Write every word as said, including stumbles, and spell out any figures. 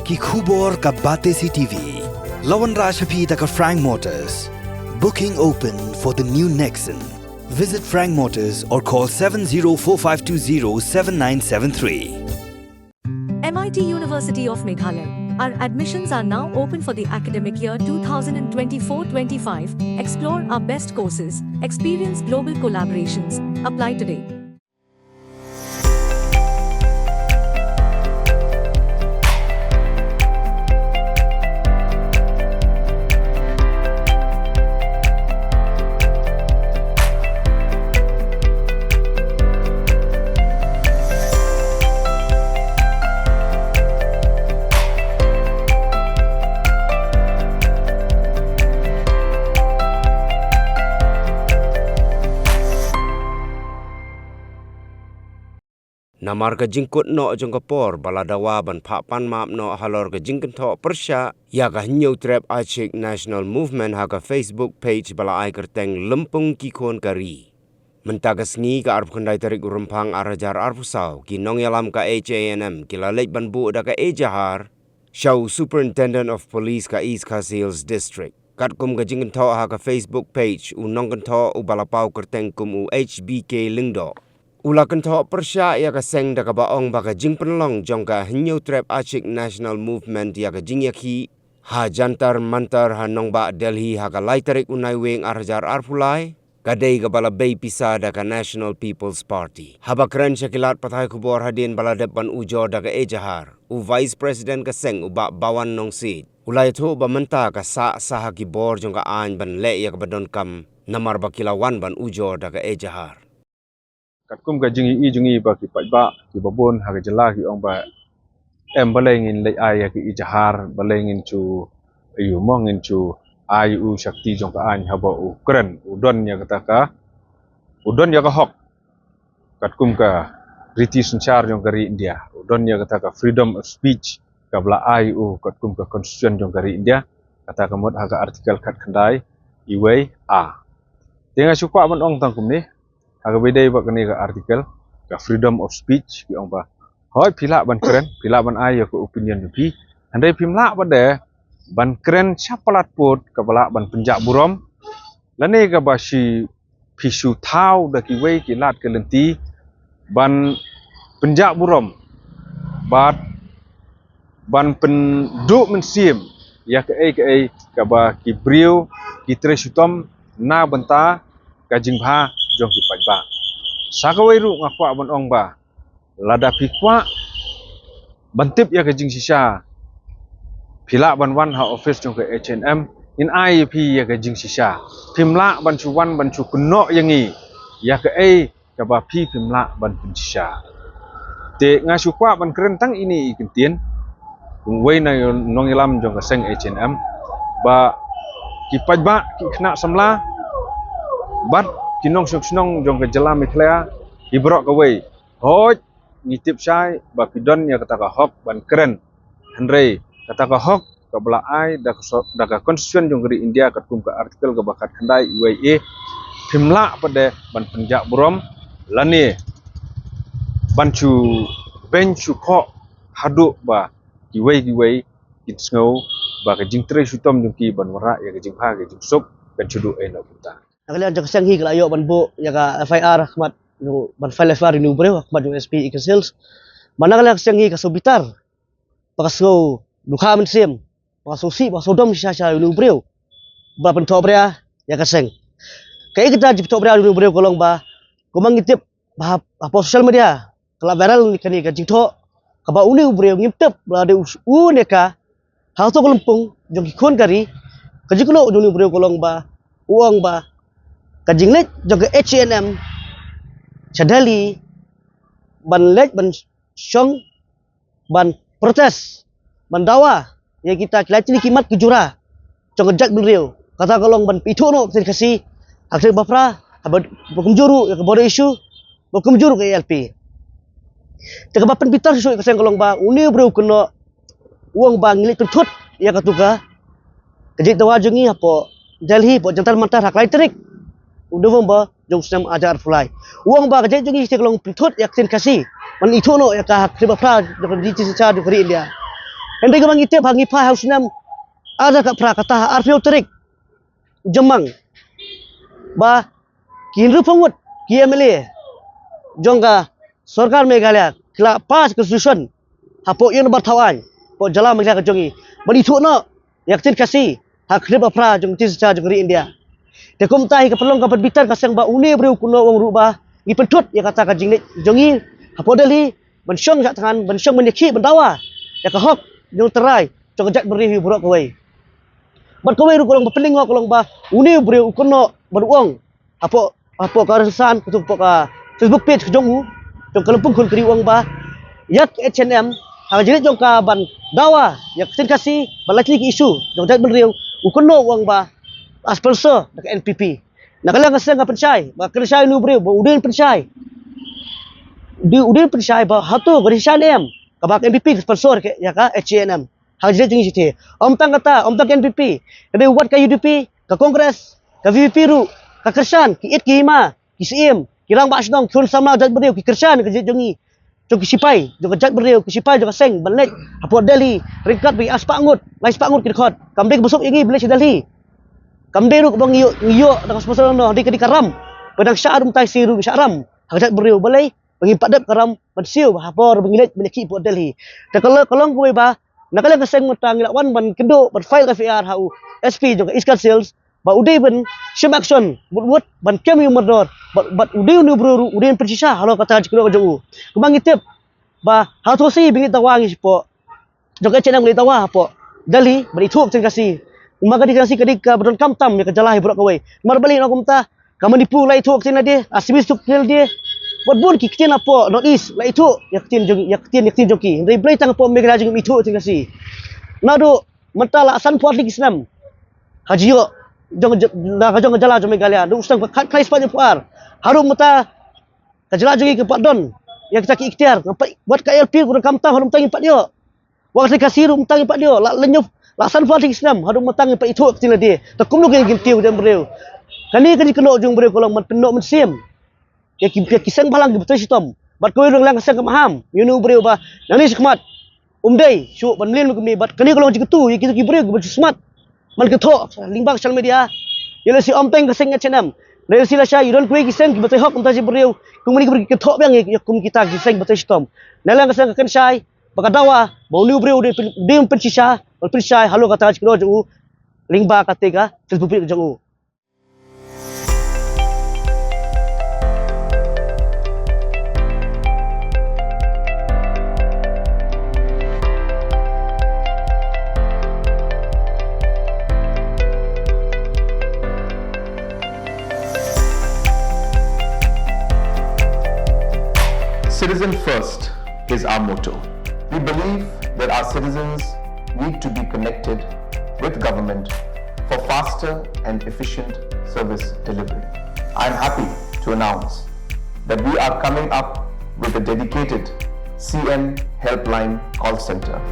Ki khubor ka Batesi T V. La wanrah sha phi da ka Frank Motors. Booking open for the new Nexon. Visit Frank Motors or call seven zero four five two zero seven nine seven three. M I T University of Meghalaya. Our admissions are now open for the academic year twenty twenty-four twenty-five. Explore our best courses, experience global collaborations. Apply today. Namar ka jingkut noh jong ka por ba la dawa ban phah pan map noh halor ka jingkynthoh pyrshah ïa ka Hynñiewtrep Achik National Movement ha ka Facebook page ba la ai kyrteng Lympung Ki Khun ka Ri. Mynta ka sngi ka arphew khyndai tarik u Rymphang ar hajar arphew saw, ki nongïalam ka H A N M ki la leit ban buh da ka ejahar sha u Superintendent of Police ka East Khasi Hills District. Katkum ka jingkynthoh ha ka Facebook page, u nongkynthoh uba la paw kyrteng kum u H B K Lyngdoh u la kynthoh pyrshah ïa ka seng da kaba ong ba ka jingpynlong jong ka Hynñiewtrep Achik National Movement ïa ka jingïakhih ha Jantar Mantar ha nongbah Delhi ha ka lai tarik u Naiwieng ar hajar arphew lai ka dei kaba la bei pisa da ka National People's Party. Haba kren sha ki lad pathai khubor hadien ba la dep ban ujor da ka ejahar, u Vice President ka seng u Bah Bawan Nongsiej u la ïathuh ba mynta ka sah sah ha ki bor jong ka aiñ ban leh ïa kaba donkam namar ba ki la wan ban ujor da ka ejahar. Katkum ka jingïohi jong ngi ba ki paidbah kiba bun ha ka jylla ki ong ba em balei ngin leit ai ïa ka ejahar, balei ngin shu, ïa u mo, ngin shu ai u shakti jong ka aiñ haba u kren, u don ïa kata ka, u don ïa ka hok katkum ka riti synshar jong ka ri India, u don ïa kata ka freedom of speech kaba la ai u katkum ka constitution jong ka ri India, kata ka mut ha ka article khatkhyndai iwei A. Te nga shu kwah ban ong tang kumne, ha kaba ïadei bad kane ka article, ka freedom of speech, ki ong ba, hooid, phi lah ban kren, phi lah ban ai ïa ka opinion jong phi. Hynrei phim lah pat de ban kren sha palat pud kaba lah ban pynjah burom, lane kaba shi phi shu thaw da kiwei ki lad ki lynti ban pynjah burom bad ban pynduh mynsiem ïa kaei kaei kaba ki briew ki trei shitom na bynta ka jingbha jong ki paidbah. Sa kawei ruh nga kwah ban ong ba lada phi kwah ban tip ïa ka jingshisha, phi lah ban wan ha office jong ka H A N M, ngin ai ïa phi ïa ka jingshisha. Phim lah ban shu wan ban shu kynnoh ïa ngi ïa kaei kaba phi phim lah ban pynshisha. Te nga shu kwah ban kren tang ine i kyntien, kum uwei na nongïalam jong ka seng H A N M, ba ki paidbah, ki khynnah samla bad ki nongshong shnong jong ka jylla Meghalaya, ki baroh kawei, hooid, ngi tip shai ba phi don ïa kata ka hok ban kren. Hynrei kata ka hok kaba la ai da ka so-, da ka constitution jong ka ri India katkum ka article kaba khatkhyndai iwei A, phim lah pat de ban pynjah burom lane ban shu beiñ shu khoh haduh ba kiwei kiwei kin sngew ba ka jingtrei shitom jong ki ban wanrah ïa ka jingbha ka jingsuk kan shu duh ei noh kumta. Na ka liang jong ka seng hi ka la ïoh ban buh ïa ka F I R ha khmat, ban file F I R ïa une u briew ha khmat jong S P East Khasi Hills. Ba na ka liang ka seng hi ka sngewbitar, ba ka sngewdukha mynsiem, ba ka sngewsih, ba ka sngewdom shisha sha une u briew ba pynthohbria ïa ka seng. Kaei kata jingpynthohbria ïa une u briew ka long ba, kumba ngi tip ba ha, hapoh social media ka la viral kane ka jingthoh, kaba une u briew ngim tip ba la dei u, u ne ka, ha kato ka lympung jong ki khun ka ri. Ka jingkylloh jong une u briew ka long ba u ong ba ka jingleit jong ka H A N M sha Delhi ban leit ban shong ban protest, ban dawa ïa kita ki lai tylli ki mat ki jura jong ka jaitbynriew, kata ka long ban pynithuh noh ka ktien Khasi ha ka ri baphra, ha ba, ba kumjuh ruh ïa ka border issue, ba kumjuh ruh ka A L P. Te kaba pynbitar shuh ïa ka seng ka long ba une u briew u kynnoh, u ong ba ngi leit pynthut ïa katu ka, ka jingdawa jong ngi hapoh Delhi, hapoh Jantar Mantar ha ka lai tarik u November jong u snem ar hajar arphew lai. U ong ba ka jait jong ngi te ka long pynthut ïa ka ktien Khasi, ban ithuh noh ïa ka ha ka ri baphra jong ka riti synshar jong ka ri India. Hynrei kaba ngi tip ha ngi phai ha u snem ar hajar khatphra, kata ha arphew tarik Jymmang, ba ki hynriewphew ngut ki M L A jong ka sorkar Meghalaya ki la pass ka resolution hapoh ïing dorbar thaw aiñ hapoh jylla Meghalaya ka jong ngi ban ithuh noh ïa ka ktien Khasi ha ka khyndai phra jong ka ktien synshar jong ka ri India. Te kumta hi ka pynlong ka pynbitar ka seng ba une u briew u kynnoh u ong ruh ba ngi pynthut ïa kata ka jingleit jong ngi hapoh Delhi ban shong shah thngan, ban shong ban ïakhih, ban dawa ïa ka hok jong u trai jong ka jaitbynriew hi baroh kawei. Bad kawei ruh ka long ba pynlyngngoh ka long ba une u briew u kynnoh bad u ong hapoh, hapoh ka rynsan, katu hapoh ka Facebook page ka jong u, jong ka Lympung Khun ka ri, u ong ba ïa ka H A N M ha ka jingngeit jong ka ban dawa ïa ka ktien Khasi, ban lait ïa ki issue jong ka jaitbynriew, u kynnoh u ong ba la sponsor da ka N P P. Na ka liang ka seng ka pynshai, ba ka pynshai une u briew ba u dei pynshai, u dei, u dei pynshai ba hato ka dei shisha ne em kaba ka N P P ka sponsor ïa ka H A N M ha ka jingngeit jong ngi shatei. Ym tang kata, ym tang ka N P P, ka dei wat ka U D P, ka Congress, ka V P P ruh ka kyrshan, ki ïit ki hima, ki syiem, ki rangbah shnong, ki khun samla jaitbynriew ki kyrshan ka jingngeit jong ngi, jong ki sipai jong ka jaitbynriew, ki sipai jong ka seng ban leit hapoh Delhi ryngkat bad ki arspah ngut, laispah ngut ki dkhot. Kam dei kaba suk ïa ngi ban leit sha Delhi. Kam dei ruh kaba ngi ïoh, ngi ïoh da ka sponsor noh, dei ka, dei ka ram ba dang shah rum tai si ruh shah ram ha ka jaitbynriew, balei ba ngim pat dep ka ram ban siew ha por ba ngi leit ban ïakhih hapoh Delhi. Te ka long, ka long kawei ba na ka liang ka seng mynta ngi la wan ban kynduh ban file ka F I R ha u S P jong ka East Khasi Hills ba u dei ban shim action wut wut ban kem ïa u mardor, bad, bad u dei une u briew ruh u dei ban pynshisha halor kata ka jingkynnoh ka jong u. Kumba ngi tip ba hato shi ba ngi dawa ngi shapoh jong ka H A N M, ngi dawa hapoh Delhi ban ithuh ka ktien Khasi. Kumba ka ktien Khasi ka dei kaba donkam tam ïa ka jylla hi baroh kawei. Namar balei nga ong kumta? Ka Manipur la ithuh ka ktien lade, Assamese ithuh ka ktien lade, bad bun ki ktien hapoh North East la ithuh ïa ka ktien jong, ïa ka ktien, ïa ka ktien jong ki. Hynrei balei tang hapoh Meghalaya jong ngi ym ithuh ka ktien Khasi? Naduh mynta la sanphew ar tylli ki snem ha jingïoh jong, la ka jong ka jylla jong Meghalaya, naduh u snem khatkhyndai spah hynñiewphew ar haduh mynta ka jylla jong ngi kam pat don ïa kita ki iktiar, kam pat, wat ka I L P ruh kam tam, haduh mynta ngim pat ïoh. Wat ka Khasi ruh mynta ngim pat ïoh. La, la hynñiew, la sanphew ar tylli ki snem haduh mynta ngim pat ithuh ka ktien lade. Te kumno ngin kyntiew ïa u briew? Kane ka jingkynnoh jong u briew ka long ban pynnoh mynsiem ïa ki, ïa ki seng bhalang kiba trei shitom. Bad kawei ruh na ka liang ka seng ka maham ïa une u briew ba nangne shakhmat um dei shuh ban mlien bad kumne, bad kane ka long jingkyntu ïa kito ki briew kiba ju smat ban kynthoh lyngba ka social media. Ïa lehse ym tang ka seng H A N M, ïa lehse lashai ïa don kiwei ki seng kiba trei hok kumta shi briew, kumne ki briew ki kynthoh biang ïa, ïa kum kita ki seng ba trei shitom. Na ka liang ka seng ka kynshai bad ka dawa ba une u briew u dei pyn, u dei ban pynshisha, ban pynshai halor kata ka jingkynnoh jong u lyngba kata ka Facebook page jong u. Citizen first is our motto. We believe that our citizens need to be connected with government for faster and efficient service delivery. I am happy to announce that we are coming up with a dedicated C M Helpline call center.